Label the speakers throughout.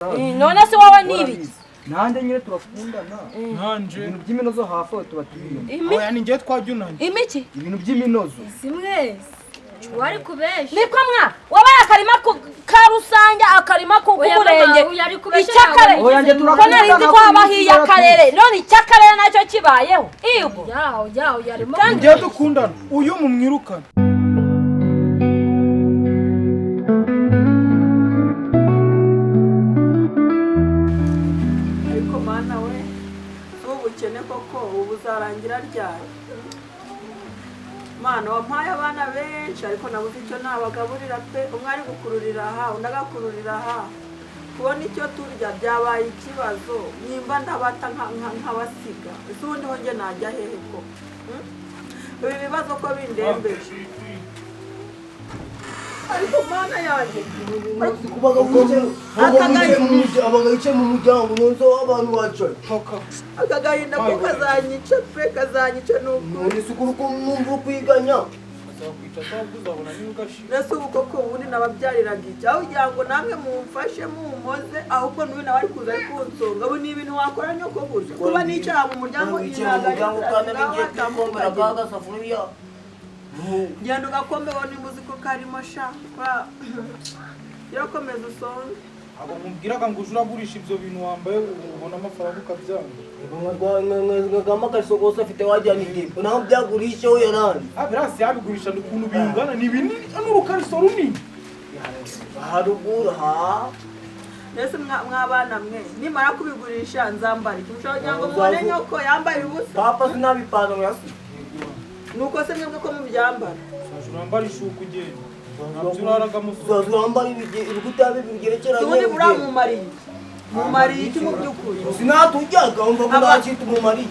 Speaker 1: None se wowe ni ibiki?
Speaker 2: Nanjye nyine turakundana.
Speaker 3: Nanje.
Speaker 2: Ibintu by'iminozo hafi aho tuba tubiyemo.
Speaker 1: Imi
Speaker 3: Oya, ni njyewe twajyunanye.
Speaker 1: Imiki?
Speaker 2: Ibintu by'iminozo.
Speaker 4: Si mwese wari kubesha.
Speaker 1: Niko mwa wabaye akarima ka rusange, akarima
Speaker 4: Oya,
Speaker 1: k'umurenge.
Speaker 4: mama, oya, ari kubesha.
Speaker 1: Icy'akarere.
Speaker 4: Ntabwo.
Speaker 2: Oya, njye
Speaker 1: Ko
Speaker 2: turakundana.
Speaker 1: nari nzi ko habaho iy'akarere, none icy'akarere nacyo kibayeho igo.
Speaker 4: Yaho yaho yarimo.
Speaker 1: Kandi-
Speaker 3: Njyewe dukundana, uyu mumwirukana.
Speaker 5: Ariko Mana we, si ubukene koko, ubu buzarangira ryari? Mana, wampaye abana benshi, ariko nabuze icyo nabagaburira pe. Umwe ari gukururira aha, undi agakururira aha. Kubona icyo turya byabaye ikibazo. Nimba ndabata nkabasiga, ese ubundi ho njye najya hehe ko? Ibi bibazo ko bindembeje, ariko Mana yanjye.
Speaker 6: Abaga yicaye mu muryango, nonse abantu bacaye.
Speaker 3: Toka.
Speaker 5: Aka gahinda ko kazanyica pe, kazanyica ni ukuri.
Speaker 6: None se ukuri ko numva ukwiganya?
Speaker 3: Azakwica cyangwa uzabona niba ugashira.
Speaker 5: Nese ubu koko ubundi nababyariraga iki, aho kugira ngo namwe mumfashe mumpoze? Ahubwo n'ubu nawe ari kuza ari kunsonga. Ubu ni ibintu wakora nyoko gusa kuba nicara mu muryango.
Speaker 6: Wicaye mu muryango kandi ngiye kwikombera ka gasafuriya.
Speaker 5: Genda ugakombeho nimba uzi ko karimo sha. Irakomeza usonge.
Speaker 3: Ntabwo mubwiraga ngo uje uragurisha ibyo bintu wambaye, ubona amafaranga ukabyanga.
Speaker 6: Nkagama akariso kose afite wajyana idipo naho byagurisheho yarandi.
Speaker 3: Ah, birasi yabigurisha ukuntu bingana, ni binini n'urukariso runini.
Speaker 6: Haruguru ha.
Speaker 5: Nese mwabana mwe, nimara kubigurisha nzambara iki? Mushobora kugira ngo mubone nyoko yambaye ubusa.
Speaker 6: Papa, sinabipantaro yasi.
Speaker 5: Nuko se mwebwe ko mubyambara?
Speaker 3: Uzaje urambara ishuka ugenda, ntabyo uraragamo.
Speaker 6: Uzaza urambara ibikuta bibiri bigerekeranye.
Speaker 5: Ubundi buramumariye iki? Mumariye iki mu by'ukuri?
Speaker 6: Sinatujyaga umva ko ntakita umumariye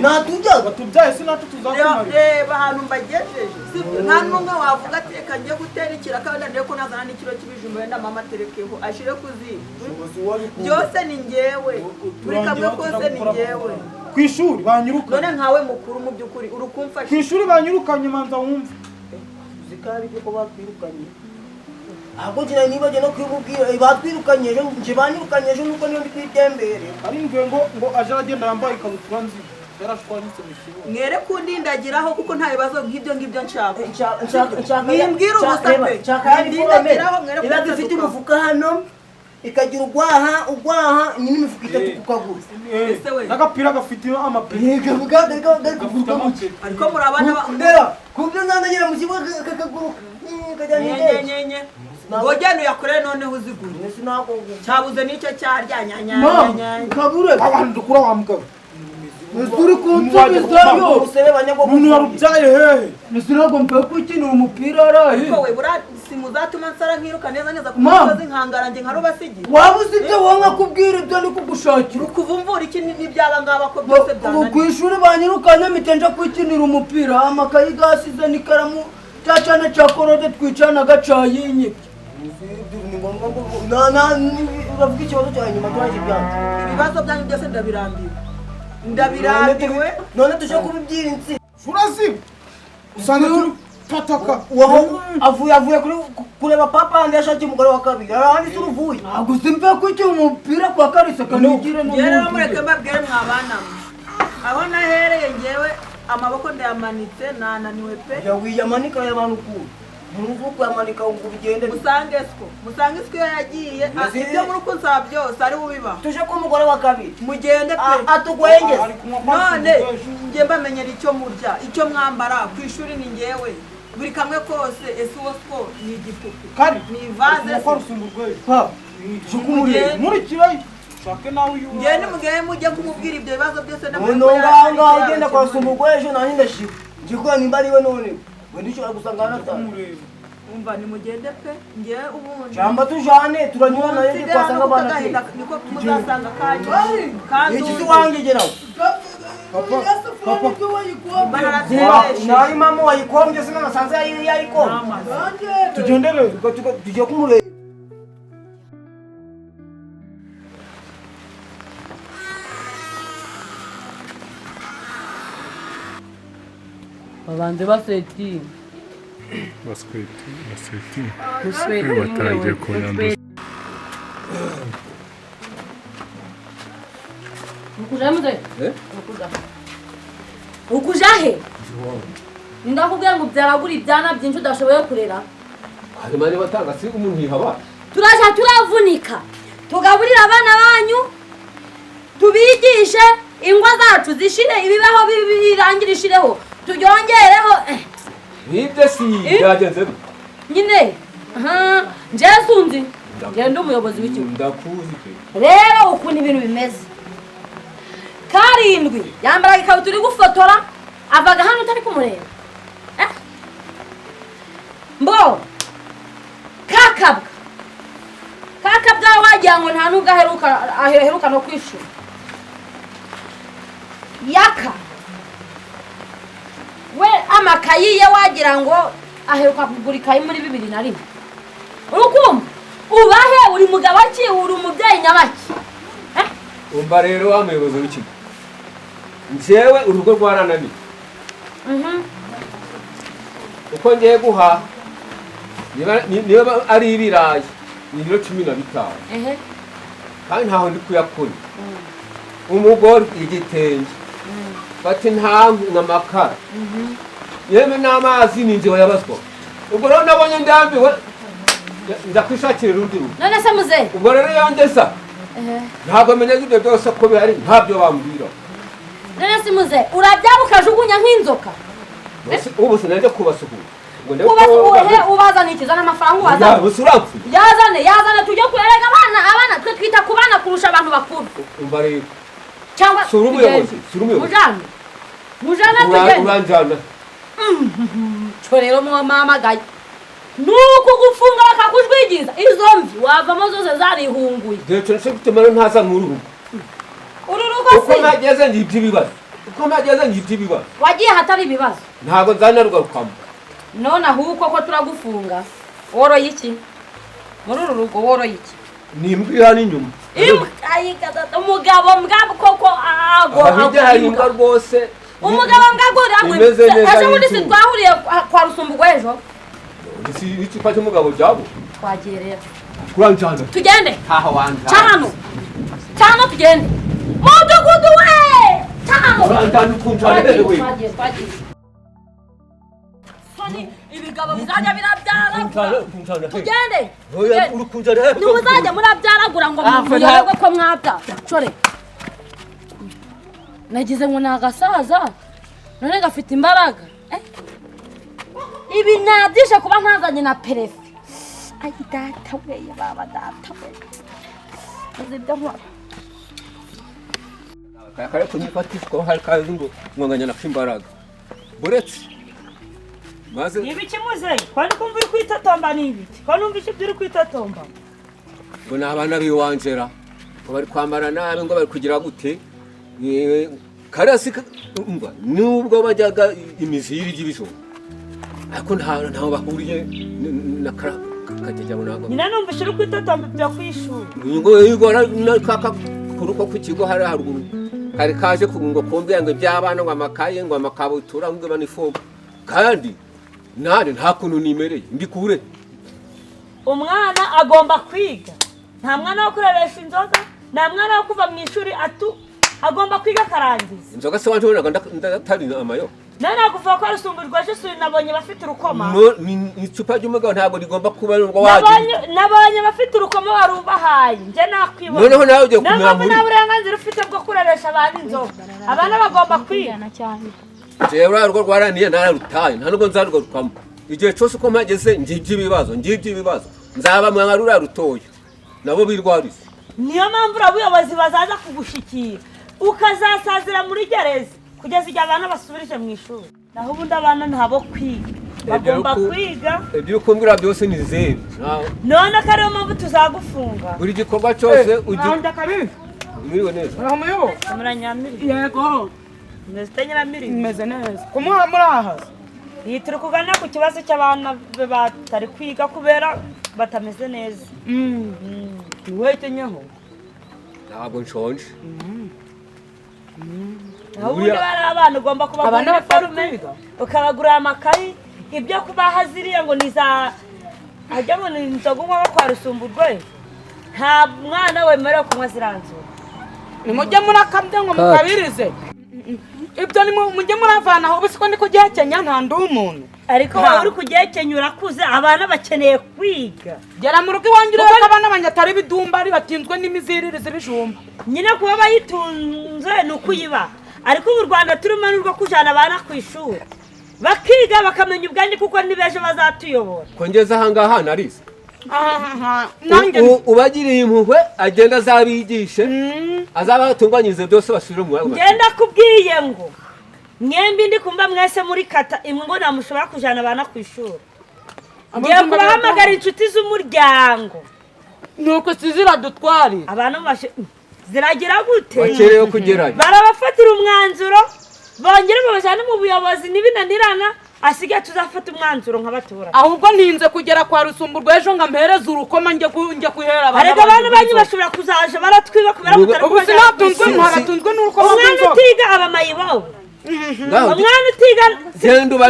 Speaker 6: natujyaga.
Speaker 3: Batubyaye si natwe
Speaker 5: Reba
Speaker 3: tuzakumarira.
Speaker 5: reba ahantu mbagejeje, sibyo? Nta n'umwe wavuga ati reka njye gutera ikiraka, wenda ndebe ko nazana n'ikiro cy'ibijumba, wenda mama aterekeho ashire ku ziko. Byose ni njyewe, buri kamwe kose ni njyewe.
Speaker 3: Ku ishuri banyirukanye.
Speaker 5: None nkawe mukuru, mu by'ukuri uri kumfasha?
Speaker 3: Ku ishuri banyirukanye, manza wumve.
Speaker 6: Zikaba ibyo ko batwirukanye, ahubwo ngira nibajya no kwibubwira batwirukanye ejo, nje banyirukanye ejo nuko niyo ndi kwitembere.
Speaker 3: Arimbwiye ngo aje aragenda yambaye ikabutura nzima yarashwanyitse mu kibuno.
Speaker 5: Mwere kundindagiraho kuko nta bibazo nk'ibyo ngibyo nshaka. Mwimbwira ubusa pe.
Speaker 6: Nshaka ya niforome
Speaker 5: Mwindindagiraho, mwere
Speaker 6: iba ifite
Speaker 5: kunsaduka.
Speaker 6: umufuka hano, ikagira ugwaha ugwaha nyine, imifuka itatu ku kaguru.
Speaker 5: Ese we.
Speaker 3: N'agapira gafite amapine.
Speaker 6: Gari
Speaker 3: Gafite
Speaker 6: kuguruka gutya.
Speaker 3: amapine.
Speaker 5: Ariko muri abana
Speaker 6: Ndeba ku byo nzandagira mu kibuga kakaguruka kajyana indege.
Speaker 5: Nyenyenyenye, ngo genda uyakorere noneho uzigure. Cyabuze n'icyo cyarya.
Speaker 7: Mama,
Speaker 5: Nyanyanyanya.
Speaker 7: kabure.
Speaker 3: Abantu dukura wa mugabo.
Speaker 7: Ese uri kunsubizayo?
Speaker 3: Umuntu warubyaye hehe?
Speaker 7: Ese ntabwo mvuye kwikinira umupira arahe?
Speaker 5: Ariko we, buriya si muzatuma nsara nkiruka neza neza ku
Speaker 7: Mama.
Speaker 5: musozi nkangara njye nkarubasigira.
Speaker 7: Waba uzi ibyo wowe nkakubwira ibyo ndi kugushakira?
Speaker 5: Kuva umvura iki n'ibyaba ngaba ko byose
Speaker 7: Ubu ku
Speaker 5: byananiye.
Speaker 7: ishuri banyirukanye, mpita nja kwikinira umupira, amakayi gasize n'ikaramu cya cyane cya korode twicanaga cayinyibye.
Speaker 6: Ni ngombwa ngo uravuga ikibazo cya nyuma turaje ibyanzu.
Speaker 5: Ibibazo byanyu byose ndabirambiwe, ndabirambiwe.
Speaker 6: None tuje kubibyira insi.
Speaker 3: Uraziba usanga turi pataka.
Speaker 6: Waho avuye kuri kureba papa handi yashakiye umugore wa kabiri, hari ahandi se uruvuye.
Speaker 7: Ntabwo simvuye kwikina umupira kwa Karisa kanigire.
Speaker 5: Njyewe rero mureke mbabwire mwabana mwe, aho nahereye ngewe amaboko ndayamanitse, nananiwe pe.
Speaker 6: Ya wiyamanika y'abantu ukuntu ntuzi kuyamanika ngo bigende.
Speaker 5: Musange siko, musange siko iyo yagiye ibyo muri kunsaba byose ari bubibaho.
Speaker 6: Tuje ko umugore wa kabiri
Speaker 5: Mugende pe.
Speaker 6: atugwengeze.
Speaker 3: Ari kunywa
Speaker 5: None
Speaker 3: amazi.
Speaker 5: njye mbamenyera icyo murya, icyo mwambara ku ishuri ni ngewe, buri kamwe kose. Ese uwo siko ni igipupe?
Speaker 3: Kari
Speaker 5: Ni ivaze
Speaker 3: kunywa
Speaker 5: se?
Speaker 3: rusumba urwego.
Speaker 7: Papa.
Speaker 5: Mugende.
Speaker 3: Nkurikirayo ushake nawe uyu.
Speaker 5: Ngende mugende mujye kumubwira ibyo bibazo byose.
Speaker 6: None ngaho ngaho ugenda kwa Sumba ejo nanjye ndashika nje kubera nimba ari we, none wenda ushobora gusanga hanatanu.
Speaker 3: Kumureba.
Speaker 5: Umva, nimugende pe, ngewe ubundi
Speaker 6: Jamba tujane turanyura nayo
Speaker 5: Nsigara
Speaker 6: twasanga
Speaker 5: no
Speaker 6: abana
Speaker 5: kukagahinda
Speaker 6: te.
Speaker 5: niko muzasanga kanyu kandi.
Speaker 6: Iki si wanjye geraho.
Speaker 3: Papa, papa.
Speaker 6: Nari mama wayikombye, sina nasanze yayikombye.
Speaker 3: Tugendere.
Speaker 6: Tujye kumureba.
Speaker 8: Babanze baseti.
Speaker 9: Basweti, basweti.
Speaker 8: Musweti.
Speaker 9: Batangiye kunyanduza.
Speaker 1: Ukuja muze?
Speaker 8: Eh?
Speaker 1: Ukuja. Ukuja he? Ndakubwira ngo byaragura ibyana byinshi udashoboye kurera.
Speaker 8: Hanyuma niba batanga si umuntu yihaba.
Speaker 1: Turaja turavunika. Tugaburira abana banyu. Tubigishe ingwa zacu zishire ibibaho birangirishireho. Tubyongereho.
Speaker 8: Nibyo si byagenze.
Speaker 1: Nyine. Aha, nje sunzi. Ngenda umuyobozi w'ikigo.
Speaker 8: Ndakuzi pe.
Speaker 1: Rero ukuntu ibintu bimeze. Karindwi yambaraga ikabutura iri gufotora avaga hano utari kumureba. Mbo kakabwa wagira ngo nta nubwo aheruka no kwishura. Yaka we amakayi ye wagira ngo aheruka kugura ikayi muri 2001. Urukumva ubahe uri mugabo ki uri umubyeyi nyabaki?
Speaker 8: Umva rero wa muyobozi w'ikigo, njyewe urugo rwarananiye. Uko ngiye guha niba ari ibirayi ni ibiro 15, kandi ntaho ndi kuyakura. Umugore igitenge bati nta amakara yemwe n'amazi ni njye wayabazwa. Ubwo rero nabonye ndambiwe ndakwishakira urundi rugo.
Speaker 1: None se muze
Speaker 8: ubwo rero yongeza ntabwo menya ibyo byose ko bihari ntabyo bambwira.
Speaker 1: None se muze urabyara ukajugunya nk'inzoka?
Speaker 8: Ubu sinajya kubasuhura.
Speaker 1: Ubazana iki? Zana amafaranga ubazane. Yazane tujye kurerega abana twe twita ku bana kurusha abantu bakuru.
Speaker 8: Umva rero.
Speaker 1: Cyangwa
Speaker 8: sura umuyobozi.
Speaker 1: Mujana tugende.
Speaker 8: Uranjana.
Speaker 1: Cyo rero mwamamagaye. Nuko gufunga bakakujwigiza izo mvi wavamo zose zarihunguye.
Speaker 8: Dore cyo gutuma ntaza nk'uruhu.
Speaker 1: Uru rugo si.
Speaker 8: Uko nageze ngibye ibibazo.
Speaker 1: Wagiye hatari ibibazo.
Speaker 8: Ntabwo nzanarugarukamo.
Speaker 1: None ahubwo ko turagufunga woroye iki muri uru rugo? Woroye iki?
Speaker 8: Ni imbwa ihana inyuma.
Speaker 1: Umugabo mbwa koko
Speaker 8: agora hari imbwa rwose.
Speaker 1: Umugabo mbwa agora ejo bundi si twahuriye kwa Rusumbugwa ejo?
Speaker 8: Si icupa cy'umugabo byabo
Speaker 1: twagiye rero
Speaker 8: kuranjana
Speaker 1: tugende
Speaker 8: ntaho wanjana
Speaker 1: cyano tugende mudugudu we cyano
Speaker 8: uranjana ukunjana rero we
Speaker 1: twagiye ibigabo bizajya birabyaragura. Tugende. Nimuzajya murabyaragura ngo muyoberwe ko mwabya. Core. Nagize ngo ni agasaza none gafite imbaraga. Ibi nabyishe kuba ntazanye na perefe. Ay data we baba data we. Azibyo nkora.
Speaker 8: Kare kunyifatishwa hari kazi ngo ngonganya na kimbaraga. Buretse
Speaker 9: Ibiki muzeyi kwani kumva uri kwitotomba ni ibiki? Ko numva ibyo uri kwitotomba?
Speaker 8: Ngo ni abana biwanjera ngo bari kwambara nabi ngo bari kugira gute? Karasi umva nubwo bajyaga imizi y'ibijumba ariko ntaho bahuriye na kajya ntabwo.
Speaker 9: Nyina numva uri kwitotomba ibyo kwishuri.
Speaker 8: Ngo kaka kuruko ku kigo hari haruguru kari kaje ngo kumbwira ngo iby'abana ngo amakaye ngo amakabutura ngo banifomu kandi nane nta kuntu nimereye mbikure.
Speaker 9: Umwana agomba kwiga. Nta mwana wo kureresha inzoga, nta mwana wo kuva mu ishuri agomba kwiga akarangiza.
Speaker 8: Inzoga se wanje bonaga ndatari amayo.
Speaker 9: Nane nakuvuga ko Rusumbirwa ejo suri nabonye bafite urukoma.
Speaker 8: Ni icupa ry'umugabo ntabwo rigomba kuba urwo waje.
Speaker 9: Nabonye bafite urukoma warubahaye. Nje nakwibona.
Speaker 8: Noneho nawe ugiye kumera muri.
Speaker 9: Nta burenganzira ufite bwo kureresha abana inzoga. Abana bagomba kwiga.
Speaker 8: Jewe urugo rwaraniye nararutaye nta nubwo nzarugarukamo. Igihe cyose uko mpageze ngibye ibibazo nzaba mwa rura rutoya nabo birwarize.
Speaker 9: Niyo mpamvu abayobozi bazaza kugushikira ukazasazira muri gereza kugeza igihe abana basubirije mu ishuri. Naho ubundi abana ntabo kwiga bagomba kwiga.
Speaker 8: Ibyo ukumbwira byose ni zeru.
Speaker 9: None ko ariyo mpamvu tuzagufunga.
Speaker 8: Buri gikorwa cyose
Speaker 3: ugira. Mwiriwe neza.
Speaker 9: Muranyamiriye.
Speaker 3: Yego.
Speaker 9: Meze
Speaker 3: neza. Kumuha murahaza.
Speaker 9: Iyi turi kuganira ku kibazo cy'abana batari kwiga kubera batameze neza.
Speaker 3: Ntiwekenyeho.
Speaker 8: Ntabwo nshonje.
Speaker 9: Naho ubundi bari abana ugomba kubagurira iniforume, ukabagurira amakayi, ibyo kubaha ziriya ngo ni za hajya ngo ni inzoga unywa kwa Rusumbugwa. Nta mwana wemerewe kunywa ziriya nzoga.
Speaker 10: Nimujye murakabya ngo mukabirize. Ibyo nimujye muravanaho ubu siko ndi kugihekenya nta ndi umuntu.
Speaker 9: Ariko wowe uri kugihekenya urakuze, abana bakeneye kwiga.
Speaker 10: Gera mu rugo iwanjye urebe ko abana banjye atari ibidumba ari batinzwe n'imiziririzi ibijumba.
Speaker 9: Nyine kuba bayitunze ni ukuyibaha. Ariko ubu u Rwanda turimo ni urwo kujyana abana ku ishuri bakiga bakamenya ubwenge kuko ni b'ejo bazatuyobora.
Speaker 8: Kongeza aha ngaha narize.
Speaker 10: Nanjye
Speaker 8: Ubagiriye impuhwe agenda azabigishe, azabatunganyirize byose basubire mu mwanya.
Speaker 9: Ngenda kubwiye ngo mwembi ndi kumva mwese muri kata imwe ngo namushobora kujyana abana ku ishuri. Ngiye kubahamagara inshuti z'umuryango.
Speaker 10: Nuko siziradutwari.
Speaker 9: Abana ziragira gute?
Speaker 8: Bakerewe kugerayo.
Speaker 9: Barabafatira umwanzuro bongere babajyane mu buyobozi nibinanirana asigaye tuzafata umwanzuro nk'abaturage.
Speaker 10: Ahubwo ntinze kugera kwa Rusumburwa ejo ngo ampereze urukoma njye kuhera abana.
Speaker 9: Ariko abana banyu bashobora kuzaja baratwiba kubera kutari
Speaker 10: Ubu sinatunzwe ntaratunzwe n'urukoma
Speaker 9: Umwana
Speaker 10: rw'inzoga.
Speaker 9: utiga aba mayibobo. Umwana utiga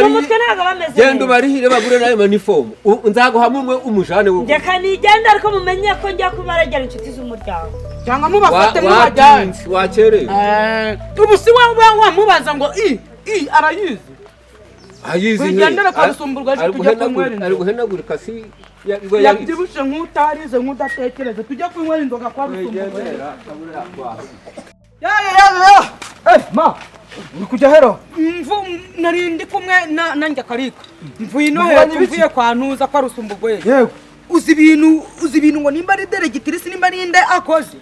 Speaker 9: mu mutwe ntabwo aba ameze neza.
Speaker 8: Genda ubarihire bagure nayo manifomu. Nzaguha umwe umujane wowe.
Speaker 9: Ndeka nigende ariko mumenye ko njya kubaregera inshuti z'umuryango.
Speaker 10: Cyangwa mubafate mubajyane.
Speaker 8: Wakerewe.
Speaker 10: Ubu si wowe wamubaza ngo i arayizi.
Speaker 8: Ayizi.
Speaker 10: Wigendere kwa Rusumburwa ejo tujye kunywera inzoga.
Speaker 8: Ari guhenagurika si
Speaker 10: yabyibushe nk'utarize nk'udatekereza tujye kunywera inzoga kwa Rusumburwa.
Speaker 2: Ya ya ya ya. Eh ma uri kujya hero?
Speaker 10: Mvu nari ndi kumwe na njya karika. Mvuye ino hepfo mvuye kwa Ntuza kwa Rusumburwa.
Speaker 2: Yego.
Speaker 10: Uzi ibintu ngo nimba ari deregitirisi nimba ari nde akoze.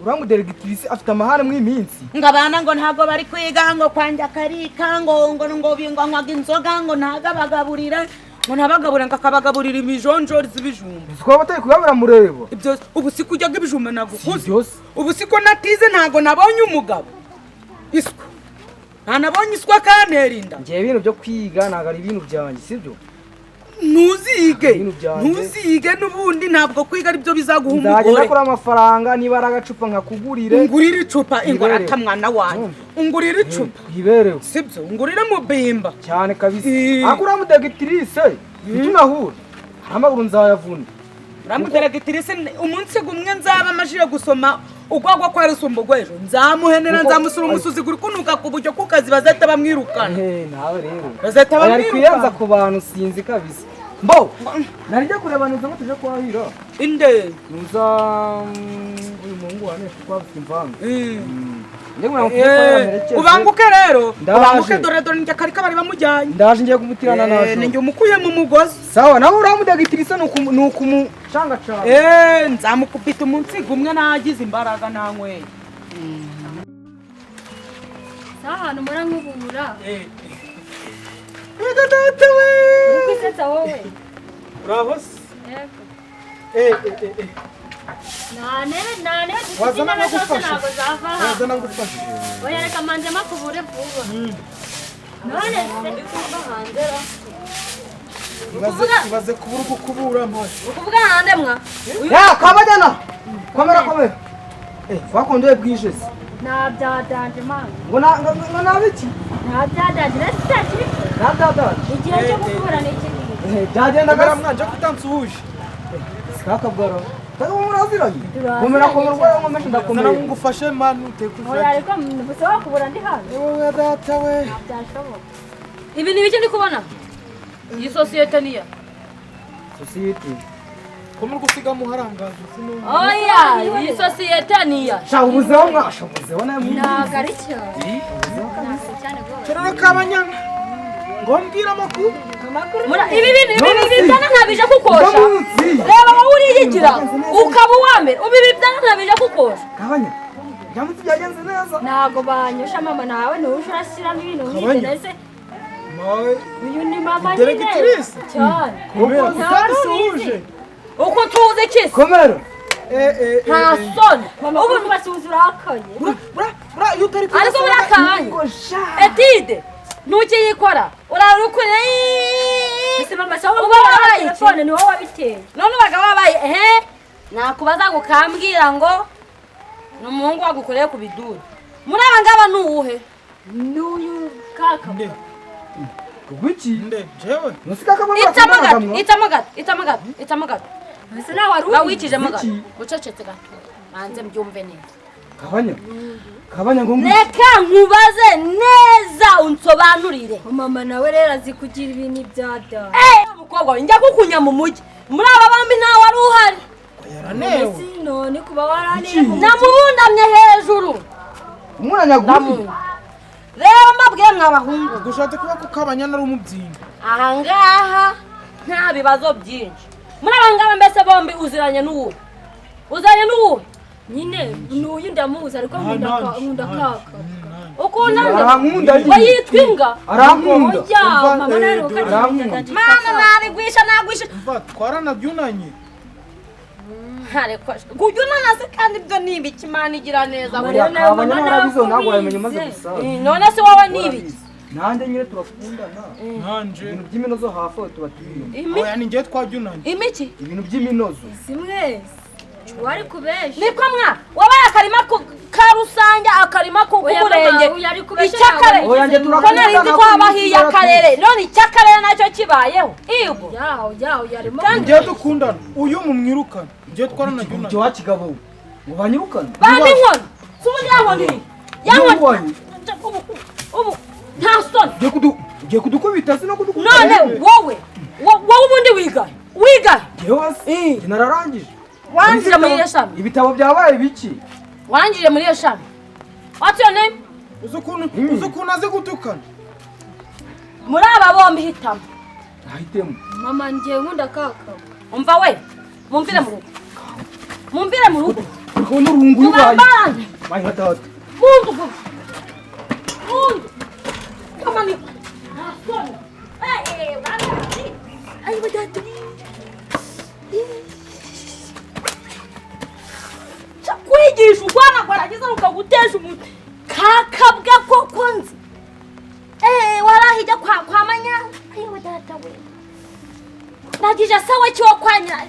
Speaker 2: Uramu deregitirisi afite amahane mu iminsi.
Speaker 10: Ngo abana ngo ntago bari kwiga ngo kwanja karika ngo ngo ngo bingwankwaga inzoga ngo ntagabagaburira ngo ntabagaburira ngo akabagaburira imijonjori z'ibijumba.
Speaker 2: Uzi ko batari kugabura murebo.
Speaker 10: Ibyo ubu si kujyaga ibijumba nagukuze. Ubu siko natize ntago nabonye umugabo. Iswa. Nta nabonye iswa kantera inda.
Speaker 2: Ngiye ibintu byo kwiga ntago ari ibintu byanjye sibyo?
Speaker 10: Ntuzige n'ubundi ntabwo kwiga ari byo bizaguha umugore.
Speaker 2: Nzagenda kuri amafaranga niba ari agacupa nkakugurire.
Speaker 10: Ungurire icupa ingora atamwana wanjye. Ungurire icupa.
Speaker 2: Iberewe.
Speaker 10: Sibyo ungurire mubimba.
Speaker 2: Cyane kabisa. Akura mudegitrice bitunahura. Amaguru nzayavuna.
Speaker 10: Uramudegitrice umunsi gumwe nzaba amajije gusoma ugwagwa kwa Rusumburwa ejo nzamuhenera nzamusura umusuzi guri kunuka ku buryo kukazi bazahita bamwirukana.
Speaker 2: Nawe rero.
Speaker 10: Bazahita bamwirukana.
Speaker 2: Ari kwiyanza ku bantu sinzi kabisa. Mbo narijya kureba nuza ngo tuje kwahira.
Speaker 10: Inde
Speaker 2: nuza uyu mungu wanesha kwabutse imvanga.
Speaker 10: Ubanguke rero ubanguke dore njya karika bari bamujyanye.
Speaker 2: Ndaje ngiye kumutirana naje.
Speaker 10: Ninjye umukuye mu mugozi.
Speaker 2: Sawa nawe uramudegitirisa nukumu canga canga.
Speaker 10: Nzamukubita umunsi gumwe nagize imbaraga nanyweye.
Speaker 4: Saha numara nkubura.
Speaker 3: Ega data we.
Speaker 4: Ukisetsa wowe.
Speaker 3: Bravo.
Speaker 4: Yego. Nane
Speaker 3: wazana nagufasha.
Speaker 4: Wazana nagufasha. Oya reka manje makubure vuba. None se ndikuva hanze ra.
Speaker 3: Ibaze kubura ukubura mpasi.
Speaker 1: Ukuvuga hande mwa.
Speaker 2: Ya kabajana. Komera komera. Twakondoye bwije se.
Speaker 4: Na byadanje mama.
Speaker 2: Ngo na nabiki?
Speaker 4: Na byadanje nasi.
Speaker 2: Na byadanje.
Speaker 4: Igihe cyo gukubura ni iki gihe.
Speaker 2: Byagenda
Speaker 3: gara mwanje kutansuhuje.
Speaker 2: Sikakabwara. Tago muraziranye. Komera komera rwa nkomesha ndakomeye.
Speaker 3: Zana ngufashe manu utekuje.
Speaker 4: Oya ariko mbusaba kubura ndi hano.
Speaker 3: Wowe data we.
Speaker 4: Byashoboka.
Speaker 1: Ibi ni bike ndi kubona. Iyi sosiyete niya.
Speaker 2: Sosiyete.
Speaker 3: Ko muri gusiga muharangaje sino.
Speaker 1: Oya, iyi sosiyete niya.
Speaker 2: Sha ubuzeho mwasha ubuzeho nawe.
Speaker 4: Ntago ari cyane.
Speaker 3: Cyane kabanyana. Ngo mbwira amakuru.
Speaker 1: Ibi bintu ibi byana ntabije kukosha. Reba wowe uriyigira ukaba uwambere ubu ibi byana ntabije kukosha.
Speaker 2: Kabanya. Byamutse byagenze neza.
Speaker 4: Ntago banyosha mama nawe ntuje urashyiramo ibintu nk'ibyo nese. Uyu ni mama nyine. Cyane.
Speaker 3: Komera.
Speaker 1: Uko tuzi kisi.
Speaker 2: Komera.
Speaker 1: Nta soni.
Speaker 4: Ubu basuhuza urakaye.
Speaker 3: Bura iyo utari
Speaker 1: ariko burakanye. Etide ntukiyikora urarukure.
Speaker 4: Ese mama sawa uba wabaye telefone ni wowe wabiteye.
Speaker 1: None ubaga wabaye nakubaza ngo kambwira ngo ni umuhungu wagukoreye ku biduri. Muri aba ngaba ni uwuhe?
Speaker 4: N'uyu kaka.
Speaker 2: Kuki?
Speaker 3: Nde jewe.
Speaker 1: Itamo gato.
Speaker 4: Ese nawe wari
Speaker 1: bawikije mo gato. Ucecetse gato. Manze mbyumve neza.
Speaker 2: Kabanya. Kabanya ngo
Speaker 1: Reka nkubaze neza unsobanurire.
Speaker 4: Mama nawe rero azi kugira ibintu bya da.
Speaker 1: Eh, mukobwa we, njya kukunya mu mujyi. Muri aba bombi ntawe wari uhari.
Speaker 3: Yaranewe.
Speaker 4: None kuba waraniye mu
Speaker 1: Namubundamye hejuru.
Speaker 2: Umwana.
Speaker 1: Rero mbabwiye mw'abahungu.
Speaker 3: Gushatse kuba ko Kabanya nari umubyinga.
Speaker 1: Aha ngaha nta bibazo byinshi. Muri aba ngaba mbese bombi uziranye n'uwo. Uziranye n'uwo.
Speaker 4: Nyine n'uyu ndamuzi ariko nkunda kaka.
Speaker 1: Ukunda nde?
Speaker 2: Arankunda nyine.
Speaker 1: We yitwa imbwa.
Speaker 2: Arankunda.
Speaker 4: Oya, mama nawe
Speaker 2: Arankunda.
Speaker 1: Mana narigwisha nagwisha.
Speaker 3: Umva twaranabyunanye.
Speaker 1: Ariko kujyunana se kandi ibyo ni ibiki Imana igira neza.
Speaker 2: Oya, Kabanya narabizo ntabwo wabimenya umaze gusaza.
Speaker 1: None se wowe ni ibiki?
Speaker 2: Nanjye nyine turakundana.
Speaker 3: Nanje.
Speaker 2: Ibintu by'iminozo hafi aho tuba turimo.
Speaker 3: Oya ni ngiye twabyunanye.
Speaker 1: Imiki?
Speaker 2: Ibintu by'iminozo.
Speaker 4: Simwe. Wari kubesha.
Speaker 1: Niko mwa wabaye akarima ka rusange akarima ku murenge. Icyakare.
Speaker 2: Oya, njye turakundana,
Speaker 1: Ko nari nzi ko haba hiya akarere. None icyakarere nacyo kibayeho. Igo.
Speaker 4: Yaho yaho yarimo.
Speaker 3: Ngiye dukundana. Uyu mumwirukana. Ngiye twaranabyunanye.
Speaker 2: Ibyo wakigabo. Ngo banyirukane.
Speaker 1: Bandi inkoni. Subu yankoni. Yankoni. Ubu nta soni.
Speaker 2: Ugiye kudukubita si no kudukubita.
Speaker 1: None wowe wowe ubundi wiga. Wiga.
Speaker 2: Yewe se. Nararangije.
Speaker 1: Warangije muri iyo shami.
Speaker 2: Ibitabo byabaye biki?
Speaker 1: Warangije muri iyo shami. What's your name?
Speaker 3: Uzi ukuntu azi gutukana.
Speaker 1: Muri aba bombi hitamo.
Speaker 2: Ahitemo.
Speaker 4: Mama ngiye nkunda kaka.
Speaker 1: Umva we. Mumvire mu rugo. Mumvire mu rugo.
Speaker 2: Urikubona urungu yubaye. Bayi nka data.
Speaker 1: Mundu. Mundu. Come on. Eh, ay data. Kwigisha urwana rwaragiza rukagutesha umuntu kakabwa koko nzi warahijya kwa manya ayewe data we nagije sawa cyo kwa nyina